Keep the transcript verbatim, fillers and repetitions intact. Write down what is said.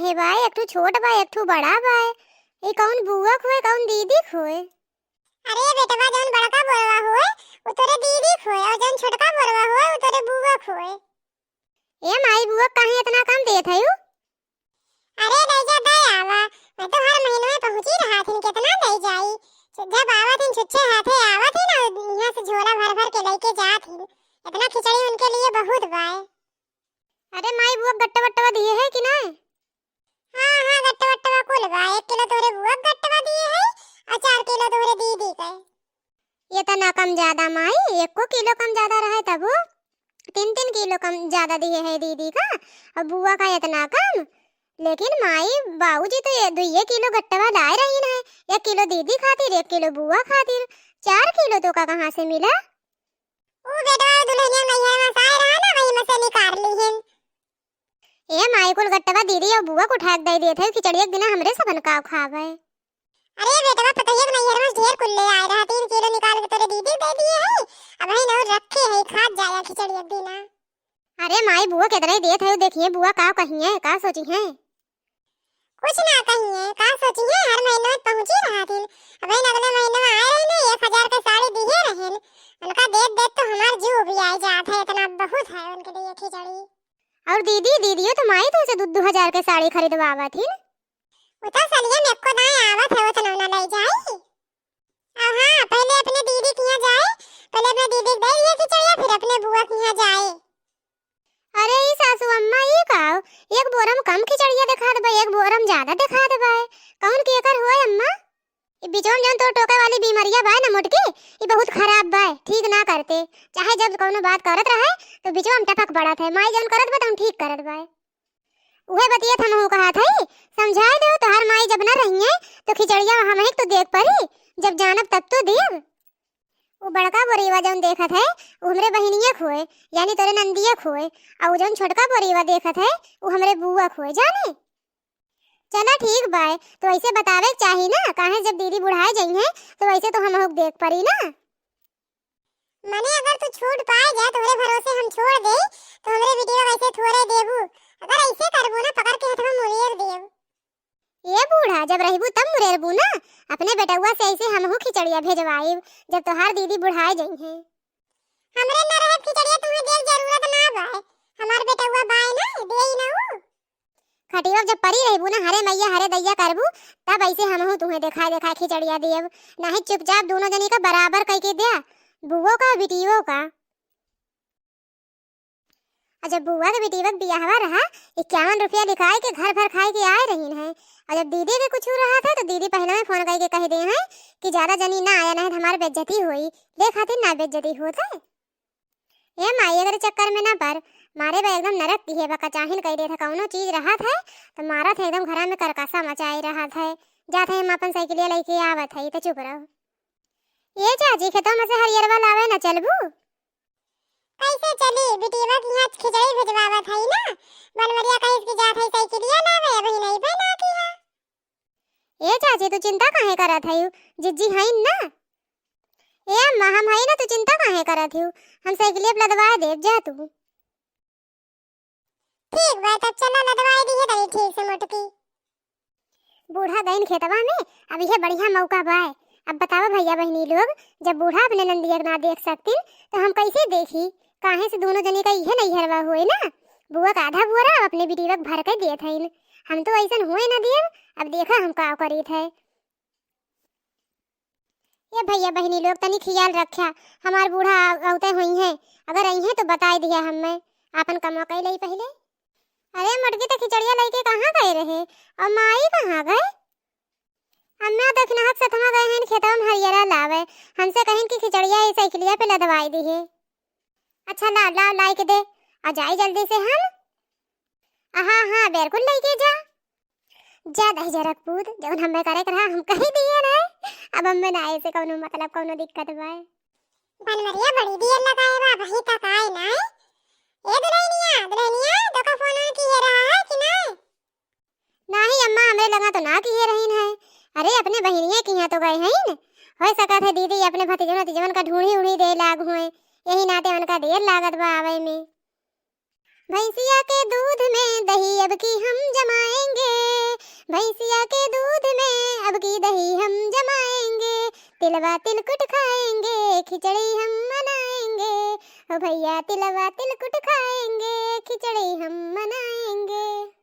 ए बाय, एक ठो छोट बाय, एक ठो बड़ा बाय। ई कौन बुआ क होय, कौन दीदी क होय? अरे बेटवा, जौन बड़का बोरवा होय, उ तोरे दीदी क होय, अउर जौन छोटका बोरवा होय, उ तोरे बुआ क होय। ए माई, बुआ क काहे इतना कम देत हयू? अरे दई जा, दे आवा, मैं तो हर महीने में पहुँची रहा थी, कितना दे जाई। जब आवा थी, छुच्छे हाथे आवा थी ना, यहाँ से झोला भर भर के लेके जा थी। इतना खिचड़ी उनके लिए बहुत बाय। अरे माई, बुआ क गट्टा बट्टा दिए है कि नहीं? हाँ, हाँ, गट्टा बट्टा कुल बा। एक किलो तोहरे बुआ क गट्टा दिए है अउर चार किलो तोहरे दीदी के। ये त ना कम ज्यादा माई, एको किलो कम ज्यादा रहे तबो। तीन तीन किलो कम ज्यादा दिए है दीदी का, अउर बुआ का इतना कम। लेकिन माई, बाबूजी तो ये दुइये किलो गट्टा लाए रहीन है, एक किलो दीदी खातिर, एक किलो बुआ खातिर। चार किलो तोका कहाँ से मिला? ऊ बेटवा दुल्हनिया नैहर में से आए रहा ना, वही में से निकाल लीहिन। ए माई, कुल गट्टवा दीदी अउर बुआ क उठा के दे देत है, खिचड़िया क बिना हमरे सबन का खावे। अरे बेटवा, पतोहिया क नैहर में ढेर कुल ले आए रहा, तीन किलो निकाल के तोरे दीदी क दे दिए है, अबहिन अउर रखे है, खात जाया खिचड़िया क बिना। अरे माई, बुआ कितना ही देत है, देखिए बुआ का कहिए, का सोचिहैं। कुछ ना कहिए, का सोचिहैं, हर महीने में पहुँची रहा थी। अबहिन अगले महीने में आए रही ना, एक हजार के साड़ी दिए रहेन। उनका देत देत तो हमार जीव उबियाए जात है, इतना बहुत है उनके लिए खिचड़ी। अउर दीदी, दीदियो तो माई तुमसे दू दू हजार के साड़ी खरीदवावत हिन। उ तो सलिया में एको दाएं आवत है, उतना ना ले जाई। अब हाँ, पहले अपने दीदी के यहाँ जाए, पहले अपने दीदी के दे दिए खिचड़िया, फिर अपने बुआ के यहाँ जाए। अरे ई सासू अम्मा, ई का हो? एक बोरा में कम खिचड़िया देखात बा, एक बोरा में ज्यादा देखात बा। कौन केकर होय अम्मा? ई बिचवा में जौन तोर टोके वाली बीमरिया बा ना मोटकी, ई बहुत खराब बा, ठीक ना करते। चाहे जब कौनो बात करत रहे तो बिचवा में टपक पड़त है। माई जौन करत बा तौन ठीक करत बा। उहे बतिया त हमहू कहत हई, समझाए देव, तोहार माई जब ना रहिए तो खिचड़िया हमही क तो देख परी, जब जानब तब तो देब। उ बड़का बोरीवा जौन देखत है, उ हमरे बहिनिया क होय, यानी तोरे नंदिया क होय, अउर उ जौन छोटका बोरीवा देखत है, उ हमरे बुआ क होय, जाने। चला ठीक बाय, तो ऐसे बतावे क चाही ना, काहे जब दीदी बुढ़ाए जइहें, तो वैसे तो हमहू क देख परी ना। मने अगर तू छूट पाए जा, तोहरे भरोसे हम छोड़ देई, तो हमरे बिटिया वैसे थोड़े देबू। अगर ऐसे करबू ना, पकड़ के हथवा मुड़ेर देब। ए बूढ़ा, जब रहबू तब मुड़ेरबू ना, अपने बेटउआ से ऐसे हमहू खिचड़िया भेजवाइब, जब तोहार दीदी बुढ़ाए जइहें। हमरे न रहे खिचड़िया तुम्हें देव जरूरत ना बाय, हमार बेटउआ बाय ना, देई ना ऊ। खटिया जब परी रहबू ना, हरे मैया हरे दैया करबू, तब ऐसे हमहू तुम्हें देखाए देखाए खिचड़िया देब। नाही चुपचाप दोनों जनी का बराबर कई के द्या, बुओ का बिटियो का। अउर जब बुआ के बिटिया के बियाहवा रहा, इक्यावन रुपया लिखाई के घर भर खाई के आए रहीन है। अउर जब दीदी के कुछ रहा था तो दीदी पहले में फोन करके कह दे हैं कि ज्यादा जनी ना आया, नहीं तो हमार बेइज्जती होई, ले खातिर ना बेइज्जती होत है। ए माई, एकरे चक्कर में ना पर, मारे बा एकदम नरक दिहे बा, कचाहिन कई देत है, कौनो चीज रहत है तो मारत है एकदम, घरा में करकसा मचाए रहत है। जात है हम अपन साइकिलिया लेके आवत है, तो चुप रहो। ए चाची, खेतवा में से हरियरवा लावे ना चलबू? कैसे चली? बिटिया के यहाँ खिचड़ी भिजवावत है ना, बनवरिया कहिस कि जात है साइकिलिया लावे, अबही नहीं बना की है। ए चाची, तू चिंता काहे करत हयू? जिज्जी हईन ना। ए अम्मा, हम हई ना, तू चिंता काहे करत हयू? हम साइकिलिया पे लदवा देब, जा तू। ठीक बा, तब चला लदवाई दिहे तनी ठीक से मोटकी। बूढ़ा गईन खेतवा में, अब इहे बढ़िया मौका बाय। अब बतावा भैया बहिनी लोग, जब बूढ़ा अपने नंदिया के ना देख सकतिन, तो हम कैसे देखी? काहे से दोनों जनी का इहे नैहरवा होए ना। बुआ का आधा बोरा अब अपने बिटिया के भर के देत हईन। हम तो ऐसन होए ना देब, अब देखा हम का करीत है। ए भैया बहिनी लोग, तनी खियाल रख्या, हमार बूढ़ा अउते होइहें, अगर अइहें तो बताई दिया हमें, आपन कमवा कई लई पहिले। अरे मोटकी, तो खिचड़िया लइके कहाँ गए रहे, अउर माई कहाँ गए? अम्मा तो खिनहक सथमा गए हैं खेतवा में हरियरा लावे, हमसे कहिन कि खिचड़िया ई साइकिलिया पे लदवाई दिहे। अच्छा ला, ला, लाई के दे, आ जाई जल्दी से हम। हाँ, हाँ, बिल्कुल लइके जा। जा दही जरक पूत, जौन हमें करे के रहा, हम कही दिए रहे। अब हमें ना ऐसे कौनो मतलब, कौनो दिक्कत बाय। बनवरिया बड़ी देर लगाए बा, अबही तक आए ना। ए दुल्हनिया, दुल्हनिया, तोका फोन ऑन किए रहा है कि ना? नाही अम्मा, हमरे लगा तो ना किए रहीन है। अरे, अपने बहिनिया के यहाँ तो गए हैं। हो सकत है दीदी अपने भतीजन, भतीजवन का ढूंढी उढ़ी दे लाग हुए, यही नाते उनका देर लागत बा आवे में। भैंसिया के दूध में दही अब की हम जमाएंगे, भैंसिया के दूध में अब की दही हम जमाएंगे। तिलवा तिलकुट खाएंगे, खिचड़ी हम मनाएंगे। ओ भैया, तिलवा तिलकुट खाएंगे, खिचड़ी हम मनाएंगे।